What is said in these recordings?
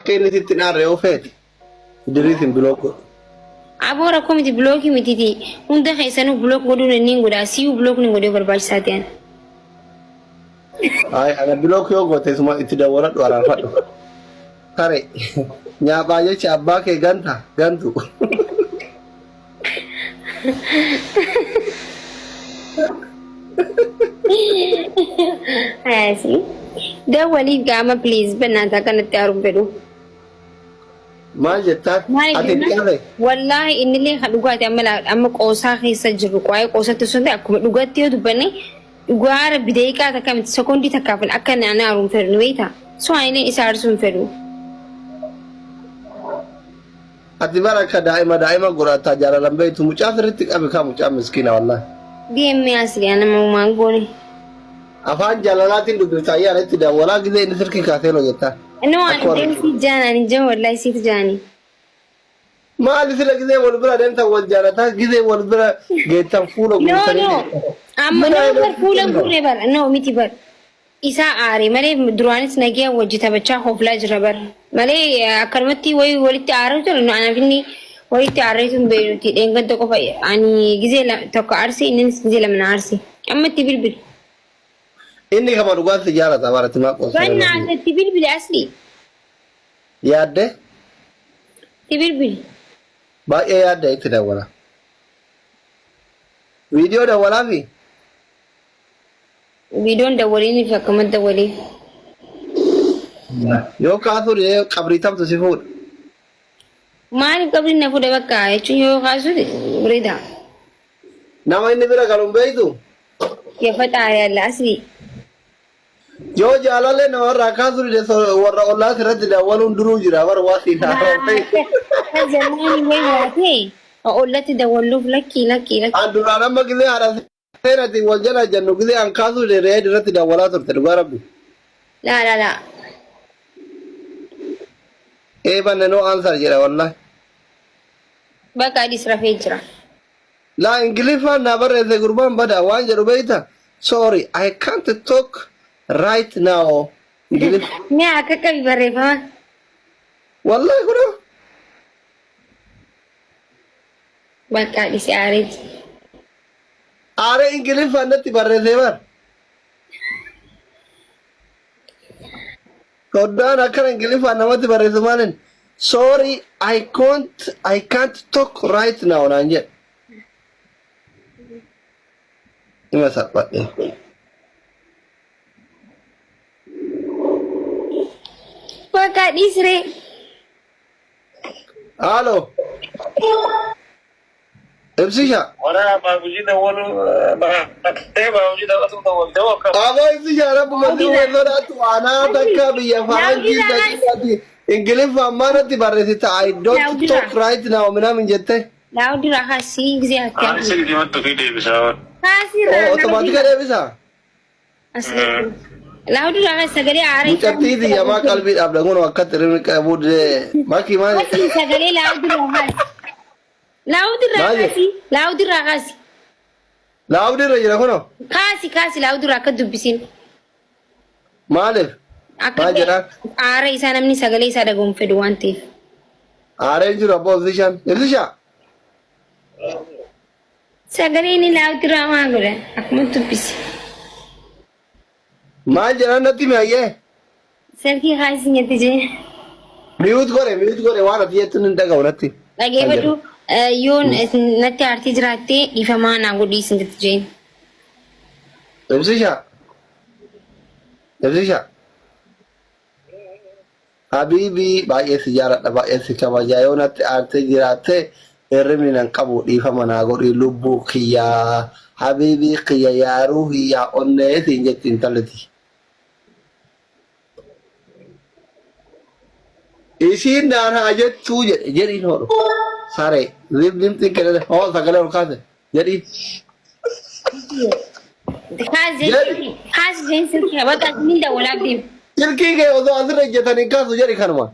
Akka inni sitti hin aarre yoo feete Idriisin block godhi. Aboo rakkoo miti bilookii mititi hunda keessanuu block godhuun inni godha siyyuu block ni godhee barbaachisaa ta'an. Ay ana block yoo goote isuma itti dawwaladhu araarfadhu. Tare nyaaphaa jecha abbaa kee ganta gantu. Hayasi. Dawwaliif gaama please bannaataa akkanatti aaruun fedhu. Maal jettaa? Maal Ati hin jennaan? qabe? Wallaahi innillee kan dhugaati amma amma qoosaa keessa jirru waa'ee qoosatti osoo hin ta'e akkuma dhugaatti yoo dubbanne dhugaa rabbi daqiiqaa takka miti sekoondii takkaaf akka inni ana aaruun fedhu ni beektaa? So ani isa aarsuu hin fedhu. Ati bara akka daa'ima daa'ima godhataa jaalalan beektu mucaa sirriitti qabi kaa mucaa miskiina wallahi. Deemee asli ana maan goone. Afaan jaalalaatiin dubbifta ayyaana itti dawwalaa gizee inni sirkii kaasee loo jettaa. No ani Akka warra deemsi jaan ani jaan wallahi siit jaani. Maali sila gizee wal bira deemtan wal jaalataa gizee wal bira geettan fuula No guurtanii no. deemtan. Amma Mana no bar fuula deemtan. gurree bar no miti bar. Isaa aare malee duraanis nagaya wajji taphachaa hoflaa jira bar. Malee akkanumatti wayi walitti aaruu jira nu anaaf inni walitti aarreetu hin beeknuti dheengadda qofa ani gizee tokko aarse innis gizee lama na aarse. Amma itti bilbili. Inni kama dhugaatti si jaalata baratti maa qoosaree Banna malee. ati itti bilbili asli. Yaadde Itti bilbili. baay'ee yaadde itti dawwala. Viidiyoo dawwalaafi Viidiyoon dawwaliin fi akkamatti dawwaliif. Yoo kaasuu didee qabrii tamtu si fuudha. Maaliif qabriin na fuudha bakka jechuun yoo kaasuu bareeda. Nama inni bira galu hin beektu. Ya faxaare alla asli. Yoo jaalallee namarraa kaasuu dide warra ollaa sirratti dawwaluun duruu jira bara waa siin haasofte. Kan jennaan illee jiraate ollatti dawwalluuf lakkii lakkii lakkii. An duraan amma gizee haadha seenatiin wal jala jennu gizee an kaasuu dide reed irratti dawwalaa turte dhugaa rabbi. Laa laa laa. Ee banne no answer jedha wallahi. Bakka adis rafee jira. Laa Ingiliffaan naa barreesse gurbaan bada waan jedhu beekta. Sorry I can't talk right now. Ingiliffa. Mee akka qabi barreeffama. Wallahi kunoo. Bakka adis aaree jira. Aaree Ingiliffaan natti barreessee bar. Soddaan akkana Ingiliffaan namatti barreessu maalin? Sorry I can't talk right now naan jedhe. Ima salphadhe. Bakka dhiisree. Halo. Ibsisha. Wara abbaa gujii dawwalu barattee abbaa gujii dawwatu dawwaltee akkam. Aboo ibsisha rabbuma si uume sodaattu anaa takka biyya faranjii daqiiqaati Ingiliffaan maanatti barreessita I don't talk right now minaamin jette. Laawudirraa kaasii gisee Ani hattee. silkii mattu fi deebisaa. Kaasii Oh, irraa otomaatika deebisa. Laawudirraa kaasii sagalee aaraa. Mucattii tiyyamaa qalbii dhaabda kun akkatti rimni qabuu didee. Makii maal Kaasii sagalee laawudirraa kaasii. Laawudirraa Maal jedhe? kaasii. Laawudirraa kaasii. Laawudii irra jira kunoo. Kaasi kaasi laawudirraa akka dubbisin. Maaliif? Akka Maal jedhaa? aara isaa namni sagalee isaa dhagahuun fedhu waan ta'eef. Aareen jiru abboo ibsishaan. Ibsishaa. Sagalee inni laawudirraa maa godha? Akkuma dubbisi. Maal jedhan natti himi hayyee. Silkii kaasi nyatte jee. Mute godhe mute godhe waan ati jettu hin dhaga'u natti. Dhageeffadhu yoon natti aartii jiraattee dhiifamaa naa godhii isin jette jeen. Ibsisha. Ibsisha. Habiibii baay'ee si jaaladha baay'ee si kabaja yoo natti aartee jiraatte hirribni nan qabu dhiifama naa godhi lubbuu kiyyaa habiibii kiyya yaa ruuhii yaa onnee siin jetti intalliti. Isiin naan haa jettuu jedhe jedhiin hodhu. Saree dimtiin kennan hoo sagalee ol kaase jedhiin. Kaasi Jedhi. kaasi jeen silkii bakka niin dawwalaaf deema. Silkii kee osoo asirra ejjetan hin kaasu jedhi kanuma.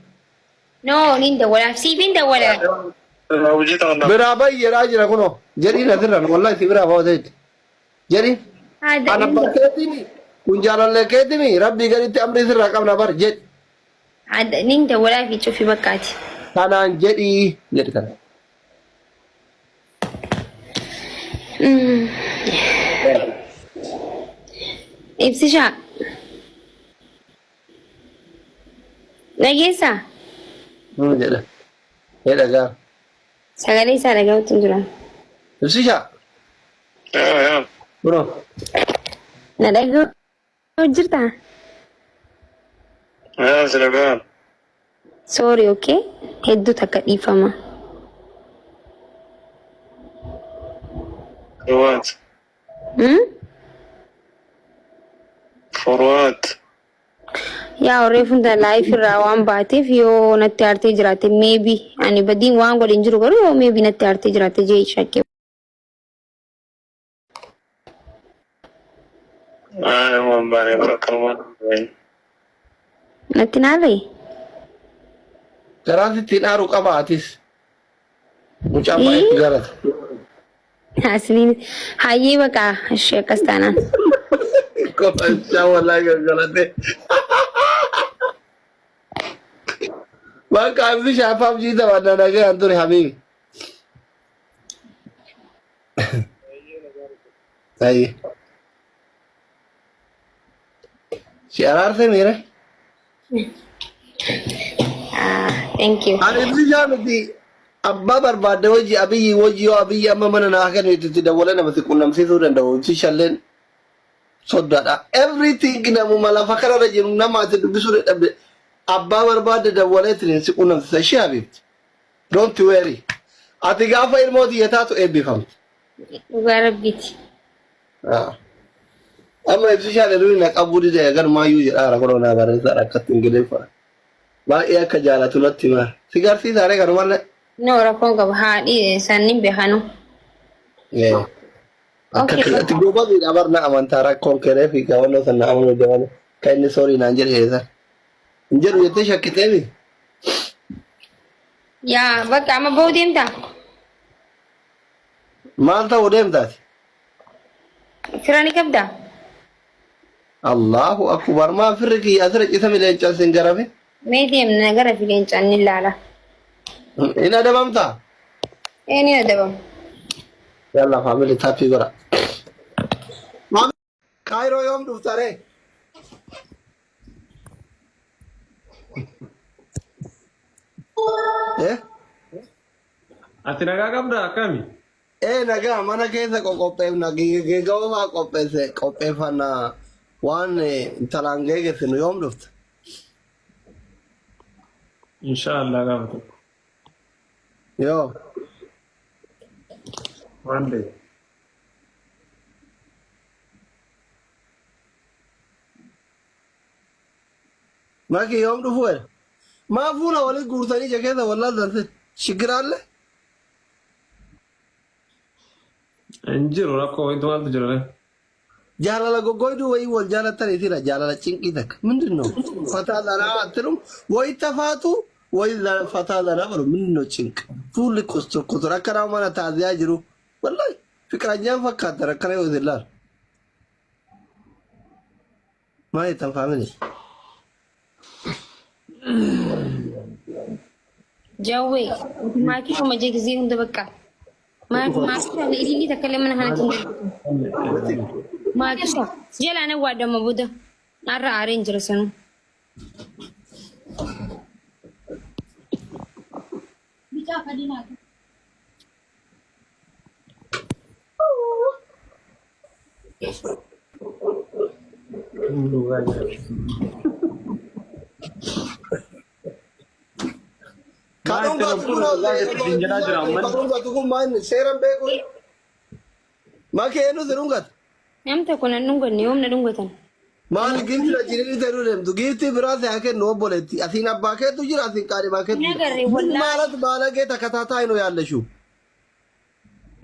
No niin dawwalaaf siif hin dawwala. Hojii ta'an Biraa bayi jedhaa jira kunoo jedhiin asirra wallahi si biraa ba'a jedhi. Haadha Ana bakkeetimi kun jaalallee keetimi rabbii gaditti amrii sirraa qabna bar jedhi. Adda nin dawwalaa fi cufi bakkaati. Kanaan jedhii jedhi kana. Ibsishaa. Dhageessaa? Jedha. Ee dhagaa. Sagalee isaa dhagahuutti hin jiran. Ibsishaa. Yaa yaa. Kunoo. Na dhaga'u jirtaa? Yaa si dhagaa. Sorry, okay? Hedduu takka dhiifama. For what? Hmm? For what? Yaa reefuun tana live irraa waan baateef yoo natti aartee jiraate maybe ani badiin waan godhe hin jiru garuu yoo maybe natti aartee jiraate jee shakkee. Ay, waan baanee bara akkanumaan. Natti naarree? Garaan sittiin aaru qaba atis. Mucaan baay'ee si jaalata. Asliin hayyee baqa ishee akkas taanaan. Qofachaa walaa gangalate. Bakka abdi shaafaaf jiita waan nagayaan ture habiibi. Ayi. Si araarse miire? Ah, thank you. Ani ibsishaa miti abbaa barbaadde wajji abiyyi wajji yoo abiyyi amma mana naa kennu itti dawwalee nama si qunnamsiisuu danda'u ibsishalleen soddaadha. Everything namuma lafa kanarra jiru nama ati dubbisuu dadhabde abbaa barbaadde dawwalee ittiin si qunnamsiisa ishee habiibti. Don't worry. Ati gaafa ilmoo tiyya taatu eebbifamte. Dhugaa rabbiiti. Ah. Amma ibsishaan hir'inni na qabuu dide garumayyuu jedhaara kunoo naa barreessaadha akkatti ingiliffaa. Baay'ee akka jaalatu natti hima. Si garsiisaaree kanumallee. No rakkoon qaba haadhi sannin beekanu. Eh. Akka Okay. ati gobaziidha bar na amantaa rakkoon kenee fi gaawwannoo sana na amanuu jabale. Kan inni soorii naan jedhe eessa. Hin jedhu jettee shakkiteemi. Yaa bakka amma ba'uu deemtaa? Maal ta'uu deemtaati? Fira ni qabdaa? Allahu akbar maa firri kiyya asirra cisa leencaan sin garafe. Mee deemna gara fi leencaan ni laala. Hin adabamtaa? Ee ni adabamu. Yalla family taappii godha. Kaayiroo yoom dhufta ree? Eh? Ati nagaa qabdaa akkami? Ee nagaa mana keessa qoqopheefna geegawoo fa'aa qopheesse qopheeffanna waan intalaan geegessinu yoom dhufta? Inshaallah gaafa tokko. Yoo. One day. Maki yoom dhufu jedha. Maa fuula walitti guurtanii ija keessa wallaaltan shigiraalle? Hin jiru rakkoo wayitu maaltu jira ree? Jaalala goggoyduu wayii wal jaalattan isira jaalala cinqii takka. Mindin ነው ፈታ ዘና አትሉም ወይ ተፋቱ ወይ ፈታ ዘና በሉ። ምንድን ነው ጭንቅ? Fuulli kustur kustur akka nama mana taaziyaa jiru. Wallahi fiqiranyaan fakkaatan akkana yoo isin laalu. Maal jettan faamilii? Jawwee maakii shuma jee gisee hunda bakka. Maakii shuma ililii takka illee mana kanatti hin darbitu. Maakii shuma jalaan awwaadama booda har'a aareen jira sanuu. Kan dhungatu kun kan dhungatu kun maal seeran beeku? Makee eenyu si dhungata? Nam tokko nan dhunganne yoom na dhungatan? Maali giiftii wajjin ta'uu deemtu giiftii biraa si haa kennu obboleetti asiin abbaa keetu jira asiin qaadhimaa keetu Hin jira. agarre Min wallaahi. maalat baalagee takataataa ነው ያለሽው።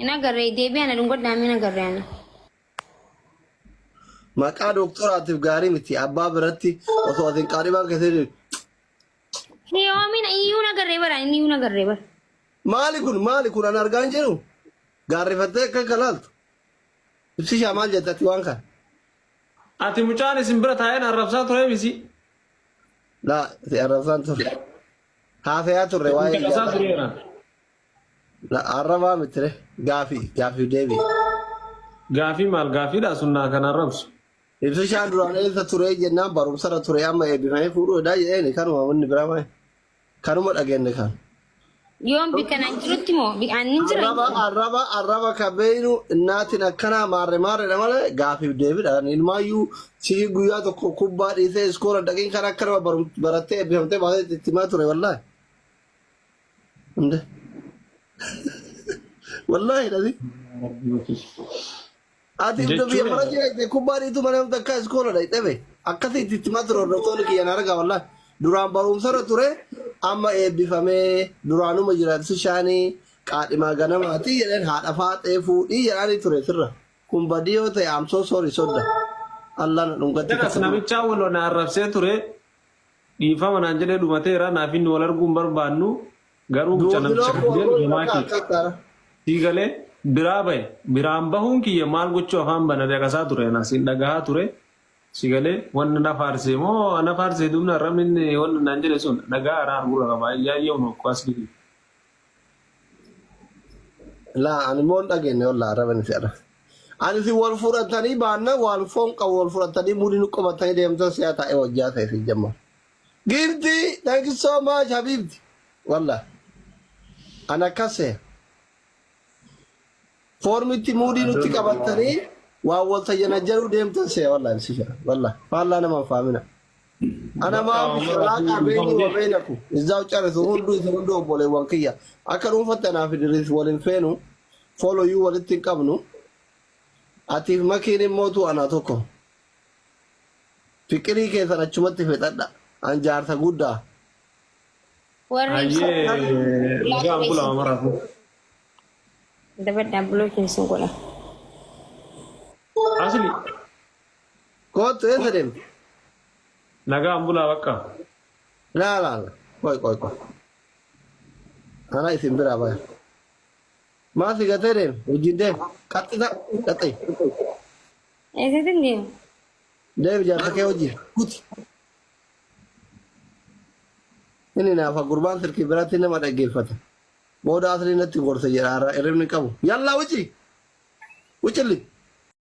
Hin agarre deebi'aa na dhungadhaa hin agarre ani. Maqaa doktoraatiif gaarii miti abbaa biratti osoo asiin qaadhimaan keessatti Yoomiin iyyuu hin agarre bara inni iyyuu hin agarre bara. maali kun maali kun an argaa hin jiru gaarrifattee akka kalaaltu ibsishaa maal jettatti waan kana. Ati mucaan isin bira taa'een arrabsaa ture misi. Laa si arrabsaan ture. Haasayaa turre waa'ee Caqasaa ijaarraa. tureera. La arrabaa mitire gaafii gaafii deebi. Gaafii maal gaafiidha sunnaa kan arrabsu. Ibsishaan duraan eessa ture jennaan barumsarra ture amma eebbifamee fuudhuu dha jedheeni kanuma wanni biraa maal kanuma dhageenye kan. Yoom bikka naan jirutti moo an hin jira. Arraba arraba arraba ka beeynu innaatiin akkanaa maarre maarredha malee gaafiif deebiidha. Ilmaayyuu sii guyyaa tokko kubbaa dhiisee iskoola dhaqiin kan akkanuma barattee eebbifamtee baatee itti himaa ture wallaahi. Hunde. Wallaahi dhasi. Ati iddoo biyya Jechuun mana jiraate kubbaa dhiitu mana namni takka iskoola dhaqxe be. Akkasitti itti himaa ture hordoftoonni kiyya na argaa wallaahi. Duraan barumsarra ture amma eebbifamee duraanuma jiraatu shaanii qaadhimaa ganamaati jedheen haadha faaxee fuudhii jedhaanii ture sirra. Kun badii yoo ta'e I'm so sorry sodda. Allah na dhungatti Jaras namichaa wal na arrabsee ture dhiifama naan jedhee dhumateera naaf inni wal arguu hin barbaannu garuu mucaa namicha kan jedhu namaa kiyya. Sii galee biraa bahe biraan bahuun kiyya maal gochuu afaan bana dhaqasaa ture na siin dhagahaa ture si galee wanna na faarsee moo na faarsee duubna arrabni inni wanna naan jedhe sun dhagaa haraa argura qaba yaayyoo nokko asli. Laa ani immoo hin dhageenye wallaa arraba ni fe'adha. Ani si wal fudhatanii baanna wal foon qabu wal fudhatanii mudii nu qabatanii deemtan si'a taa'ee wajjaa ta'e si jamma. Giifti thank you so much habibti. Wallaa ani akkas se'a. Foormitti muudii nutti qabatanii waan wal tajanajjaruu deemtan se'a wallaa si fe'a. Wallaa faallaa nama hin faamina. Ana maa shalaaqa beekni wa beeknaku izaaw carisu hunduu isin hunduu obboleewwan kiyya akka dhuunfatti anaaf Idris wal hin feenu fooloyyuu walitti hin qabnu atiif makiin immootu anaa tokko fiqirii keessan achumatti fixadha an jaarsa guddaa. Warri Hayyee nagaan bulaa maraatu. Dabadhaa buloo keessan godha. Asli Kootu eessa deemte? nagaan bulaa bakka. Laa laa laa. Qoy qoy qoy. Ana isin biraa baya. Maa si gatee deeme? Wajjin deeme. Qaxxita qaxxi. Eessatti hin deemu? Deemi jaarsa kee wajjin. Kuti. Inni naafa gurbaan silkii biratti nama dhaggeeffata. Booda asli natti gorsa jedha har'a hirribni qabu. Yallaa wuci. Wucilli.